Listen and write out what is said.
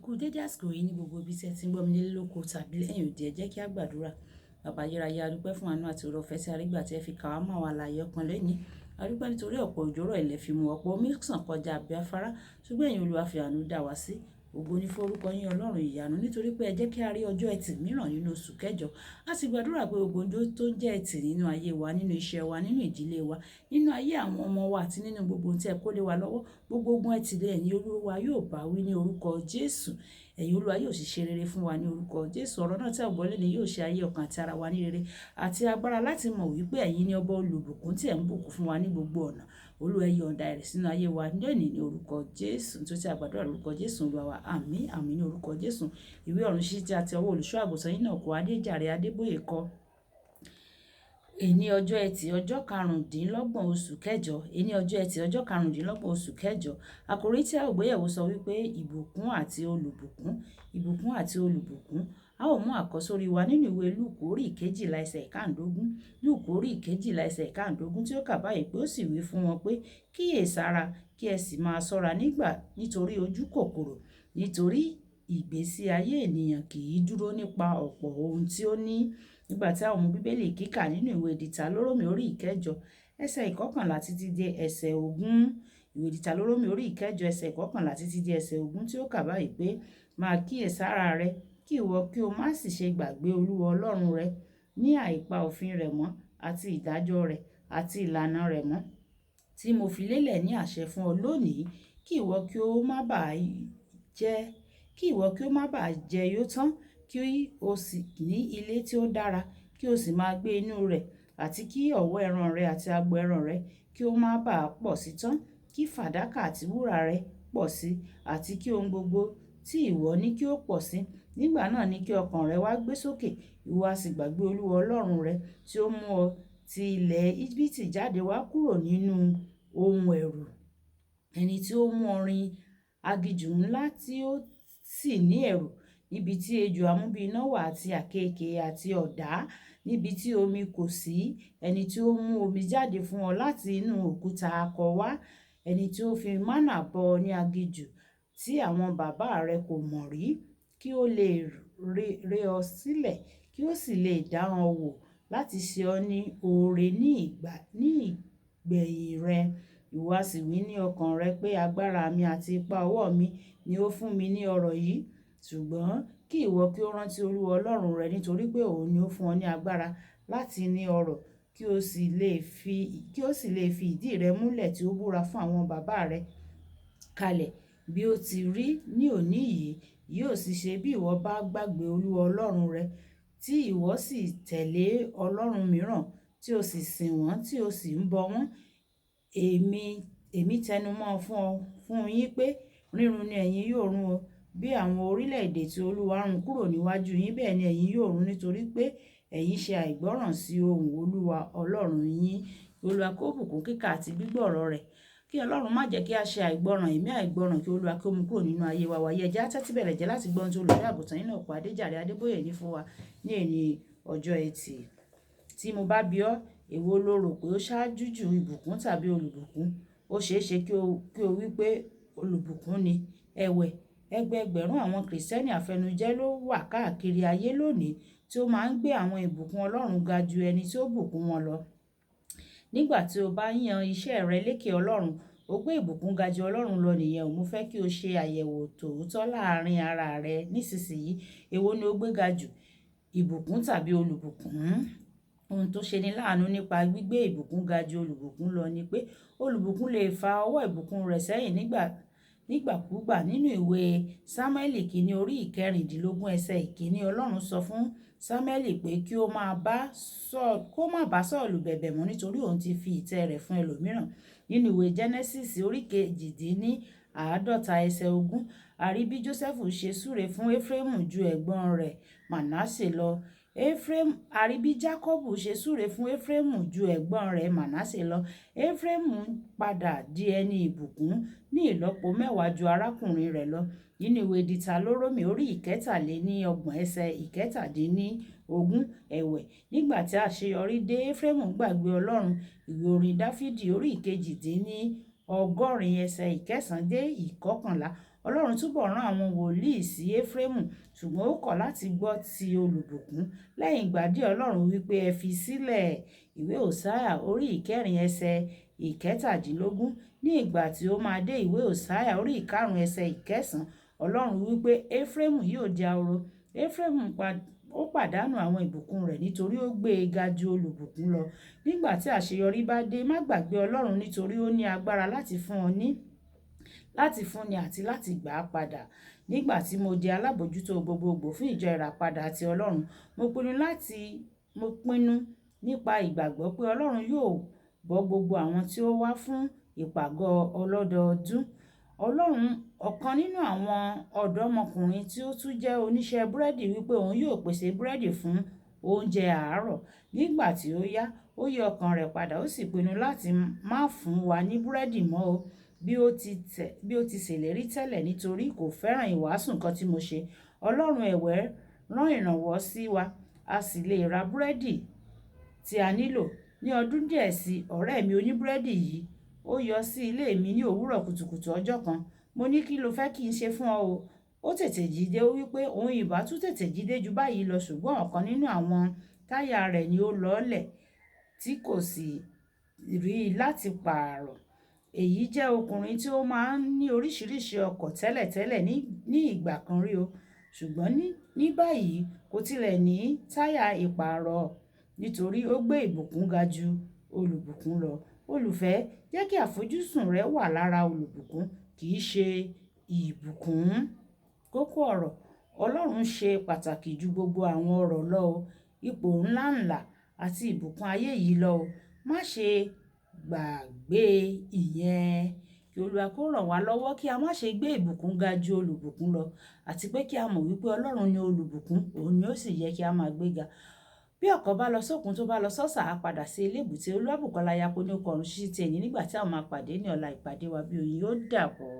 Ẹ kú dédé àsìkò yìí ní gbogbo ibi tí ẹ ti ń gbọ́ mi nílé lóko tàbí lẹ́yìn odi. Ẹ jẹ́ kí a gbàdúrà. Bàbá ayérayé, a dúpẹ́ fún àánú àti oore-ọ̀fẹ́ tí a rí gbà tí ẹ fi kà wá mọ́ àwọn alààyè ọkàn lónìí. A dúpẹ́ nítorí ọ̀pọ̀ òjò rọ̀ ilẹ̀ fi mu, ọ̀pọ̀ omi sàn kọjá abẹ́ afárá. Ṣùgbọ́n ẹ̀yin Olúwa fi àánú dá wa sí. Ògo ni fún orúkọ yín, Ọlọ́run ìyanu, nítorí pé ẹ jẹ́ kí a rí ọjọ́ ẹtì mìíràn nínú oṣù kẹjọ. A sì gbàdúrà pé gbogbo ohun tó ń jẹ́ ẹtì nínú ayé wa, nínú iṣẹ́ wa, nínú ìdílé wa, nínú ayé àwọn ọmọ wa àti nínú gbogbo ohun tí ẹ kó lé wa lọ́wọ́, gbogbo ogun ẹtì lé ẹ̀yin Olúwa yóò bá wí ní orúkọ Jésù. Ẹ̀yin Olúwa yóò sì ṣe rere fún wa ní orúkọ Jésù. Ọ̀rọ̀ náà tí a gbọ́ lónìí yóò ṣe ayé ọkàn àti ara wa ní rere àti agbára láti mọ̀ wípé ẹ̀yin ni ọba olùbùkún tí ẹ̀ ń bùkún fún wa ní gbogbo ọ̀nà. Olúwa, ẹ yọ̀ǹda rẹ̀ sínú ayé wa lónìí ní orúkọ Jésù. Nítorí tí a gbàdúrà lórúkọ Jésù Olúwa wa. Àmín, àmín ní orúkọ Jésù. Ìwé ọ̀run ṣíṣí tí a ti ọwọ́ olùṣọ́ àgùntàn yín náà kọ, Adéjàre Adébóyè kọ. Èní ọjọ́ ẹtì, ọjọ́ karùndínlọ́gbọ̀n oṣù kẹjọ. Èní ọjọ́ ẹtì, ọjọ́ karùndínlọ́gbọ̀n oṣù kẹjọ. Àkòrí tí a ó gbéyẹ̀wò sọ wípé ìbùkún àti olùbùkún. Ìbùkún àti olùbùkún. A ó mú àkọ́sórí wa nínú ìwé Lúùkù orí ìkejìlá ẹsẹ̀ ìkáǹdógún. Lúùkù orí ìkejìlá ẹsẹ̀ ìkáǹdógún tí ó kà báyìí pé ó sì wí fún wọn pé kíyèsára kí ẹ sì máa ṣọ́ra nígbà nítorí ojú kòkòrò, nítorí ìgbésí ayé ènìyàn kì í dúró nípa ọ̀pọ̀ ohun tí ó ní. Nígbà tí a ó mú Bíbélì kíkà nínú ìwé Dìtàlórómì orí ìkẹjọ ẹsẹ̀ ìkọkànlá títí dé ẹsẹ̀ 20. Ìwé Dìtàlórómì orí ìkẹjọ ẹsẹ̀ ìkọkànlá títí dé ẹsẹ̀ 20 tí ó kà báyìí pé máa kíyèsára rẹ kí ìwọ kí o má sì ṣe gbàgbé Olúwa Ọlọ́run rẹ ní àìpa òfin rẹ̀ mọ́ àti ìdájọ́ rẹ̀ àti ìlànà rẹ̀ mọ́ tí mo fi lélẹ̀ ní àṣẹ fún ọ lónìí, kí ìwọ kí ó má bàa jẹ́, kí ìwọ kí ó má bàa jẹ yó tán, kí o sì ní ilé tí ó dára, kí o sì máa gbé inú rẹ̀, àti kí ọ̀wọ́ ẹran rẹ àti agbo ẹran rẹ kí ó má bàa pọ̀ sí tán, kí fàdákà àti wúrà rẹ pọ̀ sí, àti kí ohun gbogbo tí ìwọ ní kí ó pọ̀ sí. Nígbà náà ni kí ọkàn rẹ wá gbé sókè, ìwọ a sì gbàgbé Olúwa Ọlọ́run rẹ tí ó mú ọ ti ilẹ̀ Íjíbítì jáde wá kúrò nínú ohun ẹ̀rù, ẹni tí ó mú ọ rin aginjù ńlá tí ó sì ní ẹ̀rù, níbi tí ejò amúbíiná wà àti àkéekèe àti ọ̀dà, níbi tí omi kò sí, ẹni tí ó mú omi jáde fún ọ láti inú òkúta akọ wá, ẹni tí ó fi mánà bọ́ ọ ní aginjù tí àwọn bàbá rẹ kò mọ̀ rí, kí ó lè rẹ ọ sílẹ̀, kí ó sì lè dá ọ wò láti ṣe ọ ní oore ní ìgbà ní ìgbẹ̀yìn rẹ. Ìwọ a sì wí ní ọkàn rẹ pé agbára mi àti ipá ọwọ́ mi ni ó fún mi ní ọrọ̀ yìí. Ṣùgbọ́n kí ìwọ kí ó rántí Olúwa Ọlọ́run rẹ, nítorí pé òun ni ó fún ọ ní agbára láti ní ọrọ̀, kí ó sì lè fi, kí ó sì lè fi ìdí rẹ múlẹ̀ tí ó búra fún àwọn bàbá rẹ kalẹ̀ bí ó ti rí ní òní yìí. Yóò sì ṣe bí ìwọ bá gbàgbé Olúwa Ọlọ́run rẹ, tí ìwọ sì tẹ̀lé ọlọ́run mìíràn, tí o sì sìn wọ́n, tí o sì ń bọ wọ́n. Èmi, èmi tẹnumọ́ fún ọ, fún yín pé rírun ni ẹ̀yin yóò run o. Bí àwọn orílẹ̀-èdè tí Olúwa run kúrò níwájú yín, bẹ́ẹ̀ ni ẹ̀yin yóò run, nítorí pé ẹ̀yin ṣe àìgbọ́ràn sí ohùn Olúwa Ọlọ́run yín. Olúwa kó bùkún kíkà àti gbígbọ́ ọ̀rọ̀ rẹ̀. Kí Ọlọ́run má jẹ́ kí a ṣe àìgbọ́ràn, ẹ̀mí àìgbọ́ràn kí Olúwa kí ó mú kúrò nínú ayé wa. Wàyí ẹ jẹ́ á tẹ́tí bẹ̀lẹ̀ jẹ́ láti gbọ́ ohun tí olùṣọ́ àgùntàn yín náà kọ, Adéjàre Adébóyè ní fún wa ní èní ọjọ́ ẹtì. Tí mo bá bi ọ́, èwo lo rò pé ó ṣáájú jù, ìbùkún tàbí olùbùkún? Ó ṣe é ṣe kí o wí pé olùbùkún ni. Ẹ̀wẹ̀, ẹgbẹẹgbẹ̀rún àwọn Kìrìsìtẹ́nì àfẹnujẹ́ ló wà káàkiri ayé lónìí tí ó máa ń gbé àwọn ìbùkún Ọlọ́run ga ju ẹni tí ó bùkún wọn lọ. Nígbà tí o bá yan iṣẹ́ rẹ lékè Ọlọ́run, o gbé ìbùkún ga ju Ọlọ́run lọ nìyẹn. Mo fẹ́ kí o ṣe àyẹ̀wò tòótọ́ láàárín ara rẹ nísinsìnyí. Èwo ni o gbé ga jù, ìbùkún tàbí olùbùkún? Ohun tó ṣe ní láàánú nípa gbígbé ìbùkún ga ju olùbùkún lọ ni pé olùbùkún lè fa ọwọ́ ìbùkún rẹ̀ sẹ́yìn nígbà nígbàkúgbà. Nínú ìwé Sámúẹ́lì kìíní orí ìkẹrìndínlógún ẹsẹ̀ ìkíní, Ọlọ́run sọ fún Sámúẹ́lì pé kí ó má bá kó má bá Sọ́ọ̀lù bẹ̀bẹ̀ mọ́ nítorí òun ti fi ìtẹ́ rẹ̀ fún ẹlòmíràn. Nínú ìwé Jẹ́nẹ́sísì orí kejìdínláàádọ́ta ẹsẹ̀ 20, a rí bí Jósẹ́fù ṣe súre fún Éfrémù ju ẹ̀gbọ́n rẹ̀ Mànásè lọ. A rí bí Jákọ́bù ṣe súre fún Éfrémù ju ẹ̀gbọ́n rẹ̀ Mànásè lọ. Éfrémù padà di ẹni ìbùkún ní ìlọ́po mẹ́wàá ju arákùnrin rẹ̀ lọ. Nínú ìwé Dìtàlórómì orí ìkẹtàléníọgbọ̀n ẹsẹ̀ ìkẹtàdínníogún, ẹ̀wẹ̀, nígbà tí àṣeyọrí dé, Éfrémù gbàgbé Ọlọ́run. Ìwé orin Dáfídì orí ìkejìdínní ọgọ́rin ẹsẹ̀ ìkẹsàn dé ìkọkànlá. Ọlọ́run túbọ̀ rán àwọn wòlíì sí Éfrémù, ṣùgbọ́n ó kọ̀ láti gbọ́ ti olùbùkún. Lẹ́yìn ìgbà díẹ̀, Ọlọ́run wí pé, ẹ fi sílẹ̀. Ìwé Hósáyà orí 4 ẹsẹ̀ 17. Ní ìgbà tí ó máa dé ìwé Hósáyà orí 5 ẹsẹ̀ 9, Ọlọ́run wí pé Éfrémù yóò di ahoro. Éfrémù ó pàdánù àwọn ìbùkún rẹ̀ nítorí ó gbé e ga ju olùbùkún lọ. Nígbà tí àṣeyọrí bá dé, má gbàgbé Ọlọ́run nítorí ó ní agbára láti fún ọ ní, láti fúnni àti láti gbà á padà. Nígbà tí mo di alábòójútó gbogbogbò fún ìjọ Ìràpadà ti Ọlọ́run, mo pinnu nípa ìgbàgbọ́ pé Ọlọ́run yóò bọ́ gbogbo àwọn tí ó wá fún ìpàgọ́ ọlọ́dọọdún. Ọlọ́run, ọ̀kan nínú àwọn ọ̀dọ́mọkùnrin tí ó tún jẹ́ oníṣẹ́ búrẹ́dì wípé òun yóò pèsè búrẹ́dì fún oúnjẹ àárọ̀. Nígbà tí ó yá, ó yí ọkàn rẹ̀ padà, ó sì pinnu láti má fún wa ní búrẹ́dì mọ́ o bí ó ti ṣèlérí tẹ́lẹ̀ nítorí kò fẹ́ràn ìwàásù kan tí mo ṣe. Ọlọ́run ẹ̀wẹ́ rán ìrànwọ́ sí wa, a sì lè ra búrẹ́dì tí a nílò. Ní ọdún díẹ̀ sí, ọ̀rẹ́ mi oníbúrẹ́dì yìí ó yọ sí ilé mi ní òwúrọ̀ kùtùkùtù ọjọ́ kan. Mo ní, kí lo fẹ́ kí n ṣe fún ọ o? Ó tètè jí dé, ó wí pé òun ìbá tún tètè jí dé ju báyìí lọ, ṣùgbọ́n ọ̀kan nínú àwọn táyà rẹ̀ ni ó lọlẹ̀ tí kò sì rí láti pààrọ̀. Èyí jẹ́ ọkùnrin tí ó máa ń ní oríṣiríṣi ọkọ̀ tẹ́lẹ̀tẹ́lẹ̀ ní ìgbà kan rí o. Ṣùgbọ́n ní báyìí kò tilẹ̀ ní táyà ìpààrọ̀ nítorí ó gbé ìbùkún ga ju olùbùkún lọ. Olùfẹ́, jẹ́ kí àfojúsùn rẹ wà lára olùbùkún, kì í ṣe ìbùkún. Kókó ọ̀rọ̀: Ọlọ́run ṣe pàtàkì ju gbogbo àwọn ọrọ̀ lọ o, ipò ńláǹlà àti ìbùkún ayé yìí lọ o. Má ṣe gbàgbé ìyẹn. Kí Olúwa kó ràn wá lọ́wọ́ kí a má ṣe gbé ìbùkún ga ju olùbùkún lọ, àti pé kí a mọ̀ wípé Ọlọ́run ni olùbùkún, òun ni ó sì yẹ kí a máa gbé ga. Bí ọkọ̀ bá lọ sókun tó bá lọ sọ́sà, á padà sí ilé ìbùté. Olúwabùkọ́lá Ayáko ní ó kọ ọ̀run ṣíṣí ti ẹ̀yìn nígbà tí a máa pàdé ní ọ̀la. Ìpàdé wa bí oyin, ó dàbọ̀.